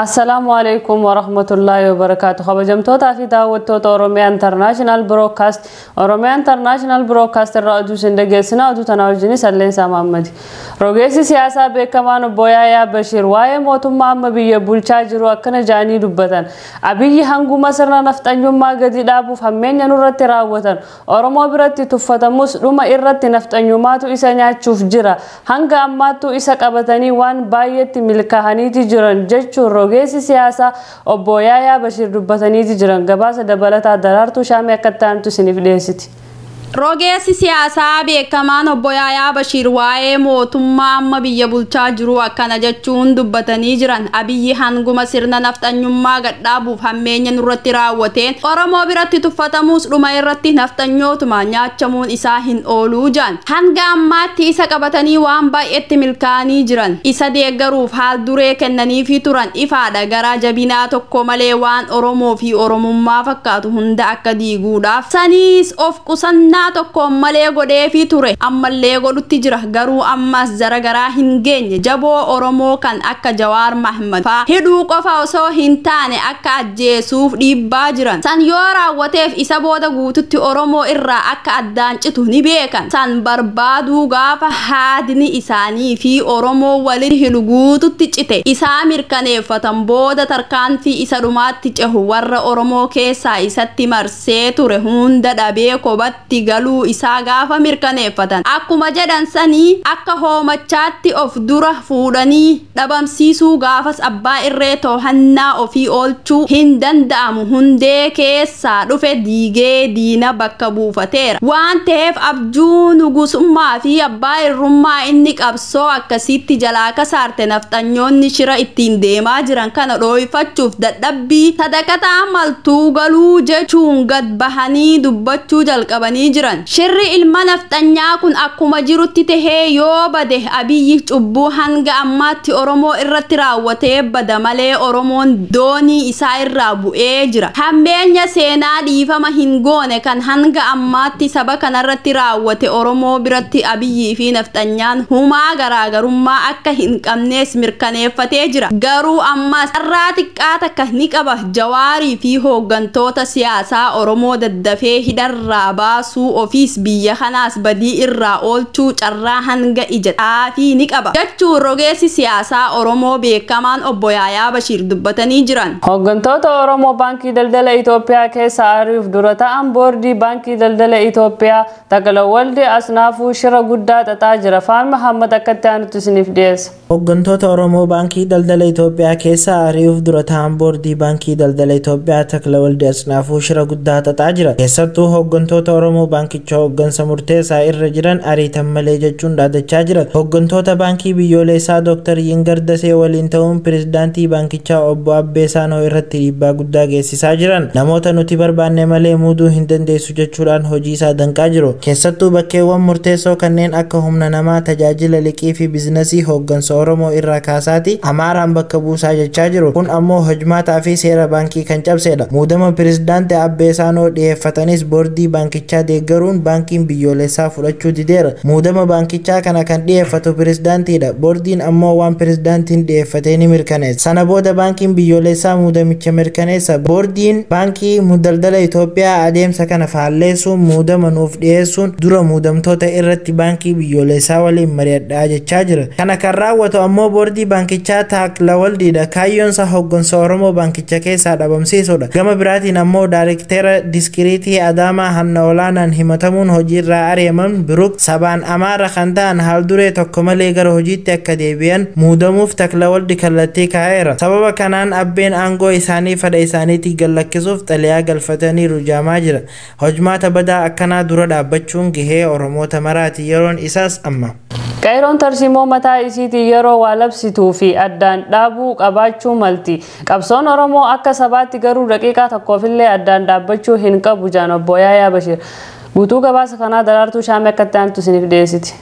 Assalaamu alaikum warahmatullaahi wabarakaatu. Kabajamtootaa fi daawwattoota Oromiyaa International Broadcast, Oromiyaa International Broadcast irraa oduu isin dhageessina. Oduu tanaa wajjinis Alleensaa Mahammadi. Rogeessi siyaasaa beekamaan obbo Yaayaa Bashiir waa'ee mootummaa amma biyya bulchaa jiru akkana jaanii dubbatan. Abiyyi hanguma sirna nafxanyummaa gadi dhaabuuf hammeenya nurratti raawwatan. Oromoo biratti tuffatamus dhuma irratti nafxanyummaatu isa nyaachuuf jira. Hanga ammaattuu isa qabatanii waan baay'eetti milkaa'aniiti jiran jechuun rogeessi siyaasaa obbo Yaayaa Bashiir dubbataniiti jiran. Gabaasa dabalataa Daraartuu Shaamee akka itti aantu isiniif dhiyeessiti. Rogeessi siyaasaa beekamaan obbo Yaayaa Bashiir waa'ee mootummaa amma biyya bulchaa jiru akkana jechuun dubbatanii jiran. Abiyyi hanguma sirna nafxanyummaa gadhaabuuf hammeenya nurratti raawwateen Oromoo biratti tuffatamus dhuma irratti nafxanyootuma nyaachamuun isaa hin ooluu jedhan. Hanga ammaatti isa qabatanii waan baay'eetti milkaa'anii jiran. Isa deeggaruuf haal duree kennaniifii turan ifaadha. Gara jabinaa tokko malee waan Oromoo fi Oromummaa fakkaatu hunda akka diiguudhaaf saniis of qusannaa tokkoon malee godheefii ture, ammallee godhutti jira. Garuu ammas jara garaa hin geenye jaboo Oromoo kan akka Jawaar Mahmad faa hidhuu qofa osoo hin taane akka ajjeesuuf dhiibbaa jiran. San yoo raawwateef isa booda guututti Oromoo irraa akka addaan citu ni beekan. San barbaaduu gaafa haadni isaanii fi Oromoo walitti hidhu guututti cite isaa mirkaneeffatan booda tarkaanfii isa dhumaatti cehu warra Oromoo keessaa isatti marsee ture hunda dhabee kophatti galuu isaa gaafa mirkaneeffatan akkuma jedhan sanii akka hoomachaatti of dura fuudhanii dhabamsiisuu gaafas abbaa irree to'annaa ofii oolchuu hin danda'amu. Hundee keessaa dhufe diigee diina bakka buufateera waan ta'eef abjuu nugusummaa fi abbaa irrummaa inni qabsoo akkasitti jalaa kasaarte nafxanyoonni shira ittiin deemaa jiran kana dhooyfachuuf dadhabbii sadaqataa maltuu galuu jechuun gad bahanii dubbachuu jalqabanii jiran. Shirri ilma nafxanyaa kun akkuma jirutti tahee yoo bade Abiyyi cubbuu hanga ammaatti Oromoo irratti raawwatee bada malee Oromoon doonii isaa irraa bu'ee jira. Hammeenya seenaa dhiifama hin goone kan hanga ammaatti saba kanarratti raawwate Oromoo biratti Abiyyii fi nafxanyaan humaa garaagarummaa akka hin qabnees mirkaneeffatee jira. Garuu ammas carraa xiqqaa takka ni qaba. Jawaarii fi hooggantoota siyaasaa Oromoo daddafee hidharraa baasuu ofiis biyya kanaas badii irraa oolchuu carraa hanga ija xaafii ni qaba jechuun rogeessi siyaasaa Oromoo beekamaan obbo Yaayaa Bashiir dubbatanii jiran. Hooggantoota Oromoo Baankii Daldala Itoophiyaa keessa ari'uuf dura ta'an boordii Baankii Daldala Itoophiyaa Taklawalde Asnaafuu shira guddaa xaxaa jira. Faan Mahammad akka itti aanutti isiniif dhiyeessa. Hooggantoota Oromoo Baankii Daldala Itoophiyaa keessa ari'uuf dura ta'an boordii Baankii Daldala Itoophiyaa Taklawalde Asnaafuu shira guddaa xaxaa jira. Keessattuu hooggantoota Oromoo baankicha hooggansa murteessaa irra jiran ariitan malee jechuun dhaadachaa jira. Hooggantoota baankii biyyoolessaa Dr. Yingar Dasee waliin ta'uun pirezidaantii baankichaa obbo Abbee Saanoo irratti dhiibbaa guddaa geessisaa jiran. Namoota nuti barbaanne malee muuduu hin dandeessu jechuudhaan hojii isaa danqaa jiru. Keessattuu bakkeewwan murteessoo kanneen akka humna namaa, tajaajila liqii fi biizinasii hooggansa Oromoo irraa kaasaati Amaaraan bakka buusaa jechaa jiru. Kun ammoo hojmaataa fi seera baankii kan cabsedha. Muudama pirezidaantii Abbee Saanoo dhiyeeffatanis boordii baankichaa deeggaruun baankiin biyyoolessaa fudhachuu dideera. Muudama baankichaa kana kan dhiyeeffatu pirezidaantiidha. Boordiin ammoo waan pirezidaantiin dhiyeeffatee ni mirkaneessa. Sana booda baankiin biyyoolessaa muudamicha mirkaneessa. Boordiin baankii daldala Itoophiyaa adeemsa kana faalleessuun muudama nuuf dhiyeessuun dura muudamtoota irratti baankii biyyoolessaa waliin mari'adhaa jechaa jira. Kana kan raawwatu ammoo boordii baankichaa Taklawaldiidha. Kaayyoonsa hooggansa Oromoo baankicha keessaa dhabamsiisuudha. Gama biraatiin ammoo daayirektera diskiriitii Adaamaa Hanna Olaanaan himatamuun hojiirraa ari'aman Biruk sabaan Amaara kan ta'an haal duree tokko malee gara hojiitti akka deebi'an muudamuuf Taklawaldi kallattii kaa'eera. Sababa kanaan abbeen aangoo isaanii fedha isaaniitti gallakkisuuf xalayaa galfatanii jaamaa jira. Hojmaata badaa akkanaa dura dhaabbachuun gahee Oromoota maraati. Yeroon isaas amma. Qeeroon tarsiimoo mataa isiitii yeroo waa labsituu fi addaan dhaabuu qabaachuu malti. Qabsoon Oromoo akka sabaatti garuu daqiiqaa tokkoofillee addaan dhaabbachuu hin qabu jaan obbo Yaayaa Bashiir. Guutuu gabaasa kanaa Daraartuu Shaamee akka itti aantu isiniif dhiyeessiti.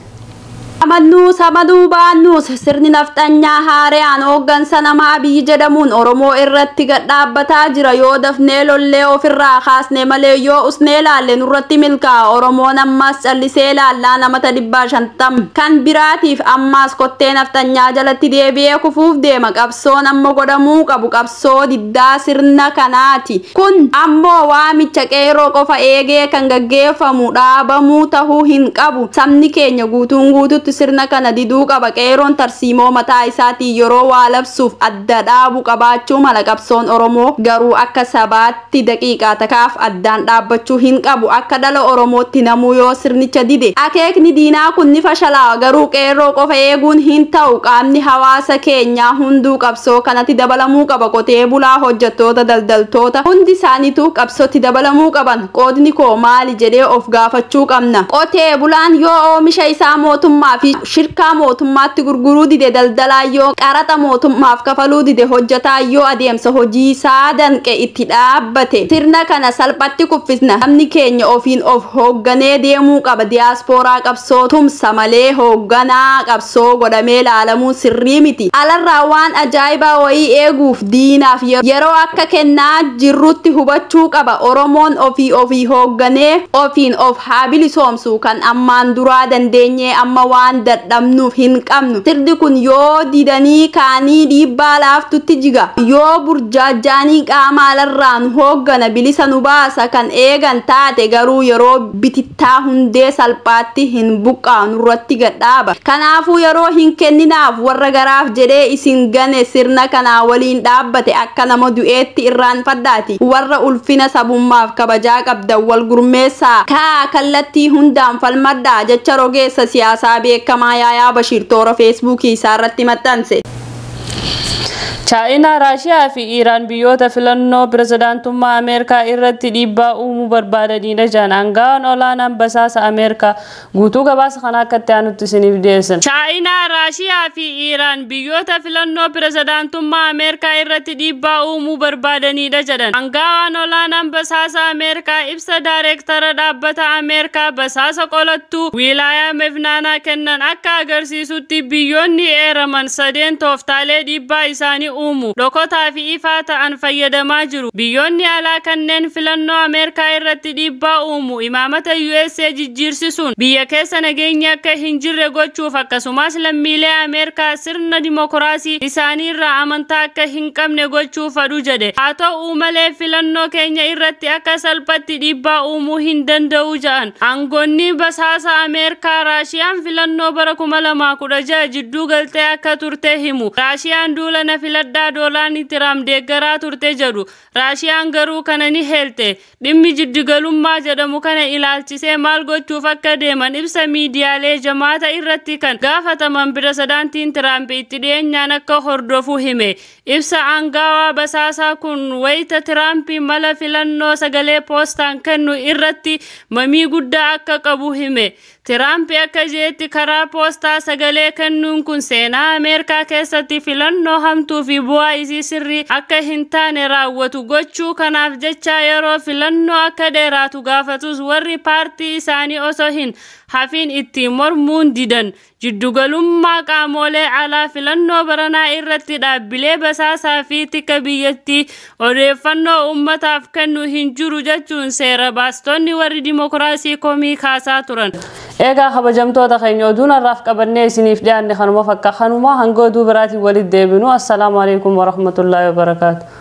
Amannuus amanuu baannuus sirni nafxanyaa haaraan hooggansa nama Abiyyi jedhamuun Oromoo irratti gad dhaabbataa jira. Yoo dafnee lollee ofirraa kaasne malee yoo usnee laalle nurratti milkaa'a. Oromoon ammas callisee laallaa namata 150 kan biraatiif ammas kottee nafxanyaa jalatti deebi'ee kufuuf deema. Qabsoon amma godhamuu qabu qabsoo diddaa sirna kanaati. Kun ammoo waamicha qeerroo qofa eegee kan gaggeeffamu dhaabamuu tahuu hin qabu. Sabni keenya guutuun guututti sirna kana diduu qaba. Qeerroon tarsiimoo mataa isaatiin yeroo waa labsuuf adda dhaabu qabaachuu mala. Qabsoon Oromoo garuu akka sabaatti daqiiqaa takkaaf addaan dhaabbachuu hin qabu. Akka dhala Oromootti namuu yoo sirnicha dide akeekni diinaa kun ni fashalaa. Garuu qeerroo qofa eeguun hin ta'u. Qaamni hawaasa keenyaa hunduu qabsoo kanatti dabalamuu qaba. Qotee bulaa, hojjettoota, daldaltoota hundi isaaniitu qabsootti dabalamuu qaban. Qoodni koo maali jedhee of gaafachuu qabna. Qotee bulaan yoo oomisha isaa mootummaa fi shirkaa mootummaatti gurguruu dide, daldalaa yoo qaraxa mootummaaf kafaluu dide, hojjetaa yoo adeemsa hojii isaa danqe itti dhaabbate, sirna kana salphatti kuffisna. Namni keenya ofiin of hoogganee deemuu qaba. Diyaaspooraa qabsoo tumsa malee hoogganaa qabsoo godhamee laalamuun sirrii miti. Alarraa waan ajaa'ibaa wayii eeguuf diinaaf yeroo akka kennaa jirrutti hubachuu qaba. Oromoon ofii ofii hoogganee ofiin of haa bilisoomsu. Kan ammaan duraa dandeenyee amma waan dadhabnuuf hin qabnu. Sirni kun yoo didanii kaanii dhiibbaa laaftutti jiga. Yoo burjaajjaanii qaama alarraa nu hooggana bilisa nu baasa kan eegan taate garuu yeroo bitittaa hundee salphaatti hin buqqaanu nurratti gadhaaba. Kanaafuu yeroo hin kenninaaf warra garaaf jedhee isin gane sirna kanaa waliin dhaabbate akka nama du'eetti irraanfadhaati. Warra ulfina sabummaaf kabajaa qabdan wal gurmeessaa kaa kallattii hundaan falmadhaa jecha rogeessa siyaasaa beekamaa Yaayaa Bashiir toora Feesbuukii isaarratti maxxanse. Chaayinaa, Raashiyaa fi Iiraan biyyoota filannoo pirezidaantummaa Ameerikaa irratti dhiibbaa uumuu barbaadanidha jedhan aangaa'aan olaanaan basaasa Ameerikaa. Guutuu gabaasa kana akka itti aanutti isiniif dhiyeessan. Chaayinaa, Raashiyaa fi Iiraan biyyoota filannoo pirezidaantummaa Ameerikaa irratti dhiibbaa uumuu barbaadanidha jedhan. Aangaa'aan olaanaan basaasa Ameerikaa ibsa daayireektara dhaabbata Ameerikaa basaasa qolattuu wiilaayaa Mefnaanaa kennan akka agarsiisutti biyyoonni eeraman sadeen tooftaalee dhiibbaa isaanii uumu dhokotaa fi ifaa ta'an fayyadamaa jiru. Biyyoonni alaa kanneen filannoo Ameerikaa irratti dhiibbaa uumu imaamata USA jijjiirsisuun biyya keessa nageenya akka hin jirre gochuuf akkasumas lammiilee Ameerikaa sirna dimokiraasii isaaniirraa amantaa akka hin qabne gochuuf fadhu jedhe. Haa ta'u malee filannoo keenya irratti akka salphatti dhiibbaa uumuu hin danda'u jedhan. Aangoonni basaasa Ameerikaa Raashiyaan filannoo bara 2016 jidduu galtee akka turte himu. Raashiyaan duula na filadhaa Doonaald Tiraamp deeggaraa turte jedhu. Raashiyaan garuu kana ni heelte. Dhimmi jiddugalummaa jedhamu kana ilaalchisee maal gochuuf akka deeman ibsa miidiyaalee jamaata irratti kan gaafataman pirezidaantiin Tiraamp itti dhiyeenyaan akka hordofu hime. Ibsa aangaawaa basaasaa kun wayita Tiraamp mala filannoo sagalee poostaan kennu irratti mamii guddaa akka qabu hime. Tiraamp akka jeetti karaa poostaa sagalee kennuun kun seenaa Ameerikaa keessatti filannoo hamtuu fi bu'aa isii sirrii akka hin taane raawwatu gochuu kanaaf jecha yeroo filannoo akka dheeraatu gaafatus warri paartii isaanii osoo hin hafin itti mormuun didan. Jiddugalummaa qaamolee alaa filannoo baranaa irratti dhaabbilee basaasaa fi tika biyyattii odeeffannoo uummataaf kennu hin jiru jechuun seera baastonni warri dimokiraasii komii kaasaa turan. Egaa kabajamtoota keenya oduun har'aaf qabannee isiniif dhiyaanne kanuma fakka kanuma hanga oduu biraatiin walitti deebinu. Assalaamu alaikum warahmatullaahi wabarakaatu.